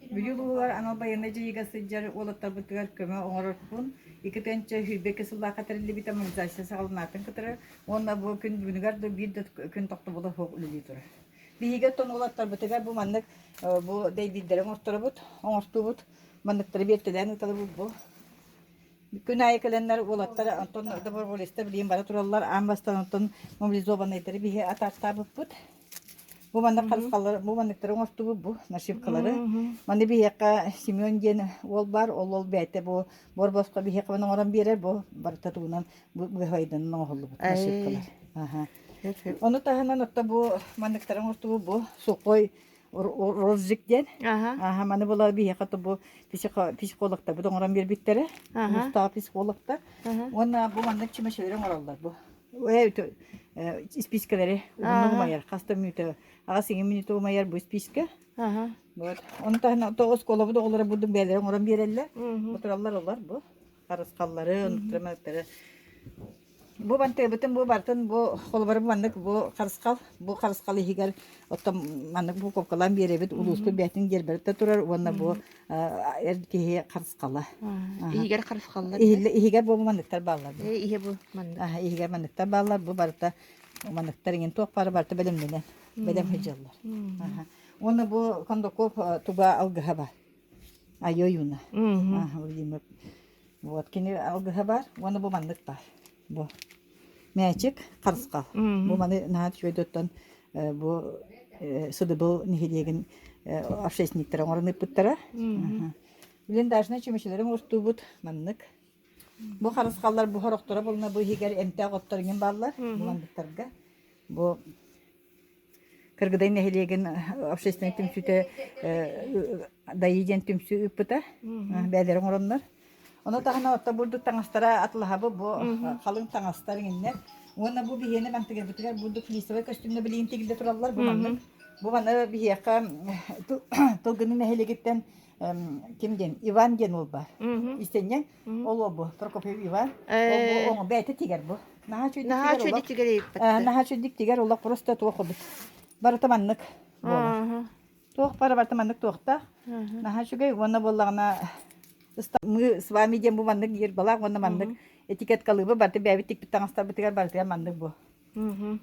Бүлүү улууһугар анал байыаннай дьайыыга сылдьар уолаттарбытыгар көмө оҥорорбун 2022 сыллаахха тэриллибитэ мобилизация саҕаланаатын кытары уонна бу күн бүгүнүгэр да биир да күн тохтобула суох үлэлии турар. Биһиги оттон уолаттарбытыгар бу маннык бу дэйбиирдэри оҥорторобут, оҥортуубут, манныктары биэртэлээн ыыталыбыт бу. Күн аайы кэлэннэр уолаттар онтон доброволецтар билигин бара тураллар, аан бастаан онтон мобилизованнайдары биһи атаартаабыппыт. Бу маннык харысхаллар, бу манныктары оҥостубут бу нашивкалары. Маны биһиэхэ Семен диэн уол баар, ол уол бэйэтэ бу бор-босхо биһиэхэ маны оҥорон биэрэр, бу барыта тугунан быһайданан оҥоһуллубут нашивкалар. Аха. Ону таһынан отто бу манныктары оҥостубут бу сухой розжик диэн. Аха, маны була биһиэхэ то бу психологтарбыт оҥорон биэрбиттэрэ. Мустаах психологтар. Уонна бу маннык чүмэчилэри оҥороллор бу. Испиискэлэри уһуннук умайар. Хас да мүнүүтэ, аҕыс иҥин мүнүүтэ умайар бу испиискэ. Вот. Ону таһынан то оскуолабыт оҕолоро бурдук бэйэлэрэ оҥорон биэрэллэр. Утураллар олор бу. Харысхаллары, онуктары Бу бантыабытын бу барытын бу холобура маннык бу харысхал, бу харысхал иһигэр оттон маннык упаковкалаан биэрэбит улууспут бэйэтин гербэритэ турар уонна бу эр киһи харысхала. Иһигэр харысхаллар. Иһигэр бу манныктар бааллар. Иһи бу маннык. Иһигэр манныктар бааллар. Бу барыта манныктар иҥин туох баара барыта бэлэмнэнэн бэлэм сылдьаллар. Уонна бу Кондаков туга алгыһа бар. Айыы ойууна. Владимир Вот кини алгыһа бар уонна бу маннык бар. Бу мээчик харысхал. Бу маны наһаа үчүгэйдиттэн бу Сыдыбыл нэһилиэгин общественниктара оҥорон ыыппыттара. Блиндажнай чүмэчилэри оҥортуубут маннык. Бу харысхаллар бу сорохторо булна бу иһигэр эмтээх оттор иҥин бааллар бу манныктарга. Бу Кыргыдай нэһилиэгин общественнай түмсүүтэ Дайыы диэн түмсүү ыыппыта. Бэйэлэрэ оҥороннор. Ону таһынан отто бурдук таҥастара атылаһабы бу халыҥ таҥастар иҥиннэр. Уонна бу биһиэнэ мантыгырбытыгар бурдук флисовай көстүүмнэ билигин тигиллэ тураллар бу маннык. Бу маны биһиэхэ Тылгыны нэһилиэгиттэн ким диэн Иван диэн уол баар. Истэнньэҥ Ол ол бу Прокопьев Иван. Ол бу оҥо бэйэтэ тигэр бу. Наһаа үчүгэй Наһаа тигэр үчүгэй тигэр эбиппит. Наһаа үчүгэй тигэр олох просто туох курдук. Барыта маннык буолар. Туох бары барыта маннык туохтаах. Наһаа үчүгэй уонна буоллаҕына мы с вами диэн бу маннык гербалаах уонна маннык этикеткалыыбы барыта бэйэбит тикпит таҥастарбытыгар барытыгар маннык бу.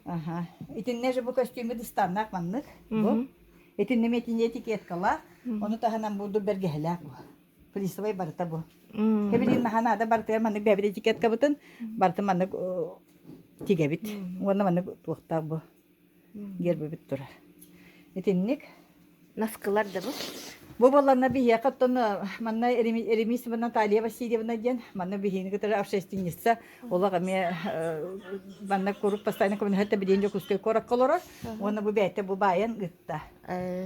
Аха. Итиннэ же бу көстүүммүт ыстаннаах маннык бу. Итиннэ итиннэ этикеткалаах. Ону таһынан бу бэргэһэлээх бу. Флисовай барыта бу. Кэбилин наһаа наада барытыгар маннык бэйэбит этикеткабытын барытын маннык тигэбит. Уонна маннык туохтаах бу гербэбит турар. Итинник. Наскылар да бу? Бу буолланна биһиэхэ оттон манна Ремисова Наталья Васильевна диэн манна биһиини кытары общественница олох эмиэ манна куруук постоянно көмөлөһөр билигин Дьокуускай куоракка олорор уонна бу бэйэтэ бу баайан ыытта.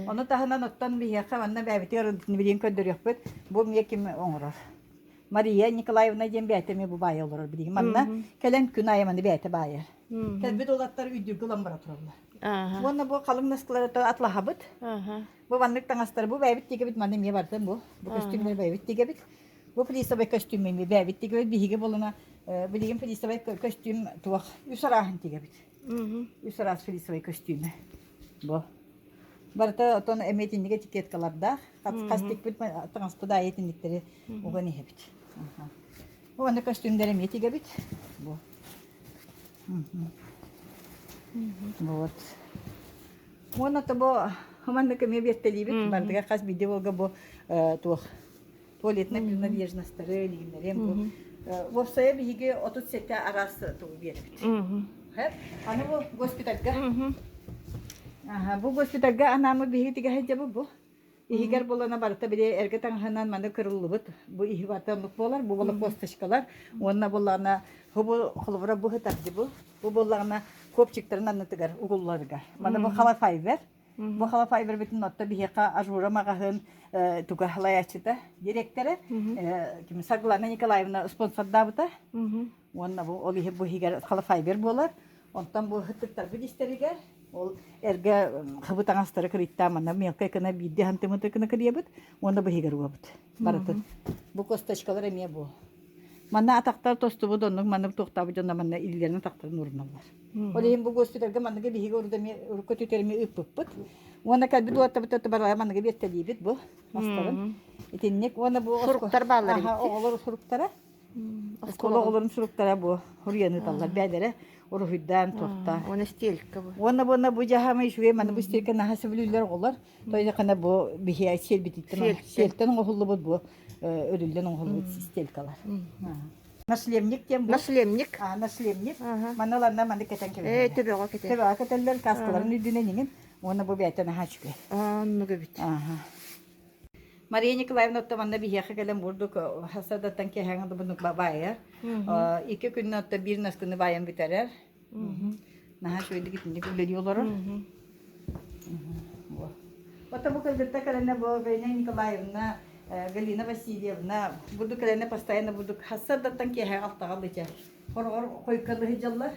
Ону таһынан оттон биһиэхэ манна бэйэбитигэр билигин көрдөрүөхпүт. Бу эмиэ ким оҥорор? Мария Николаевна диэн бэйэтэ эмиэ бу баайа олорор билигин. Манна кэлэн күн аайы маны бэйэтэ баайар. Кэлбит уолаттар үйдүүргэ ылан бара тураллар. Уонна бу халыҥ наскылары атлаһабыт. Бу маннык таҥастары бу бэйэбит тигэбит, маны эмиэ бартын бу. Бу көстүүмнэр бэйэбит тигэбит. Бу флисовай көстүүм эмиэ бэйэбит тигэбит. Биһиги булуна билигин флисовай көстүүм туох үс арааһын тигэбит. Үс араас флисовай көстүүмэ. Бу. Барыта отон эмиэ итинник этикеткалардаах. Хас тикпит таҥаспыт аайы итинниктэри уган иһэбит. Уонна көстүүмдэр эмиэ тигэбит. Бу. Вот. Уонна тобо маннык эмиэ биэртэлиибит. Барытыгар хас биирдии уолга бу туох туалетнай принадлежностары, илииннэрин бу. Уопсайа биһиги 37 араас тугу биэрэбит. Аны бу госпитальга. Бу госпитальга анаамы биһиги тигэ сылдьабыт бу. Иһигэр буолана барыта били эргэ таҥаһынан маны кырыллыбыт бу иһи барыта оннук буолар. Бу буола косточкалар уонна буоллаҕына бу холобура бу сытар бу. Бу буоллаҕына копчиктарын аннытыгар угулларыгар. Маны бу халафайбер. Бу халафайбербитин отто биһиэхэ Ажура маҕаһыын туга салайааччыта директора Саргылана Николаевна спонсордаабыта. Уонна бу ол иһи бу иһигэр халафайбер буолар. Онтон бу ытыктарбыт истэригэр ол эргэ хабы таҥастары кырыйтаан манна мелкай гына биирдии сантиметр гына кырыйабыт уонна бу иһигэр угабыт барытын. Бу косточкалар эмиэ бу. Манна атахтар тостубут оннук маннык туохтаабыт дьонно манна илиилэрин атахтарын уруналлар. Ол иһин бу госпитальга манныгы биһиги урут эмиэ урукку өттүгэр эмиэ ыыппыппыт. Уонна кэлбит уоттабыт барылара манныгы биэртэлиибит бу мастарын. Итинник уонна бу Суруктар бааллар эбит. Оҕолор суруктара. Оскуола оҕолорун суруктара бу хуруйан ыыталлар бээлэрэ уруһуйдаан туохтаан. Уонна стелька бу. Уонна буонна бу дьаһамай үчүгэй манна бу стелька наһаа сөбүлүүллэр оҕолор. Тойдохана бу биһи сиэлбититтэн сиэлтэн оҥоһуллубут бу өрүллэн оҥоһуллубут стелькалар. Нашлемник диэн бу. Нашлемник. А, нашлемник. Маны ыланна маны кэтэн кэбиһэллэр. Ээ, төбөҕө кэтэр. Төбөҕө кэтэллэр, каскаларын үрдүнэн иҥин. Уонна бу бэйэтэ наһаа үчүгэй. Оннук эбит. Аха. Мария Николаевна отто манна биһиэхэ кэлэн бурдук хасадаттан киэһээҥи дубунук баайар. Икки күннэ отто биир наскыны баайан бүтэрэр. Наһаа үчүгэйдик итинник үлэлии олорор. Ото бу кыргытта кэлэнэ бу Галина Николаевна, Галина Васильевна бурдук кэлэнэ постоянно бурдук хассардаттан киэһэ алтаҕа быча. Хороҕор хойукка дыһыдьаллар.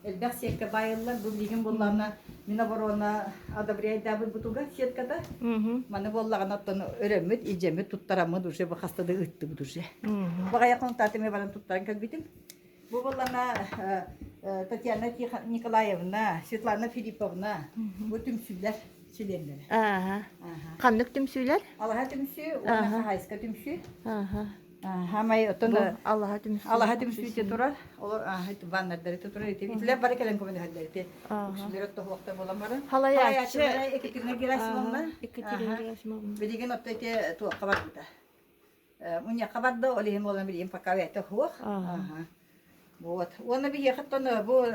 Элбэх сетка баайыллар. Бу билигин буоллаҕына Миноборона одобряйдаабыт бутуга сетката. Маны буоллаҕына оттон өрөммүт, илдьэммит, туттараммыт уже бу хаста да ыыттыбыт уже. Баҕайа хонтаатыме баран туттаран кэлбитим. Бу буоллаҕына Татьяна Николаевна, Светлана Филипповна бу түмсүүлэр чилиэннэрэ. Ааха. Ханнык түмсүүлэр? Алаһа түмсүү уонна хаһаайыска түмсүү. Ааха. Хамай оттон Алаһа түмсүү. Алаһа түмсүүтэ турар. Олор баннердары турар. Итилер бары кэлэн көмөлөһөллөр ити. Үксүлэр оттоһуохта буолан баран. Халайааччы Екатерина Герасимовна. Екатерина Герасимовна. Билигин отто ити туохха барбыта. Мунньахха барда, ол иһин буолан билигин пока это суох. Вот. Уонна биһиэхэттэн бу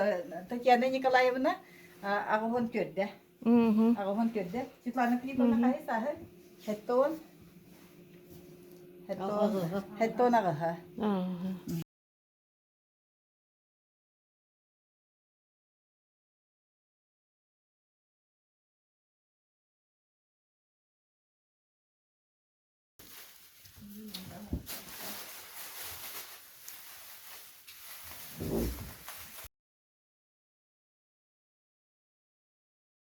Татьяна Николаевна аҕыһын төрдө. Аҕыһын төрдө. Светлана Филипповна хаһы сааһы? Хеттон. Хеттон. Хеттон аҕыһа.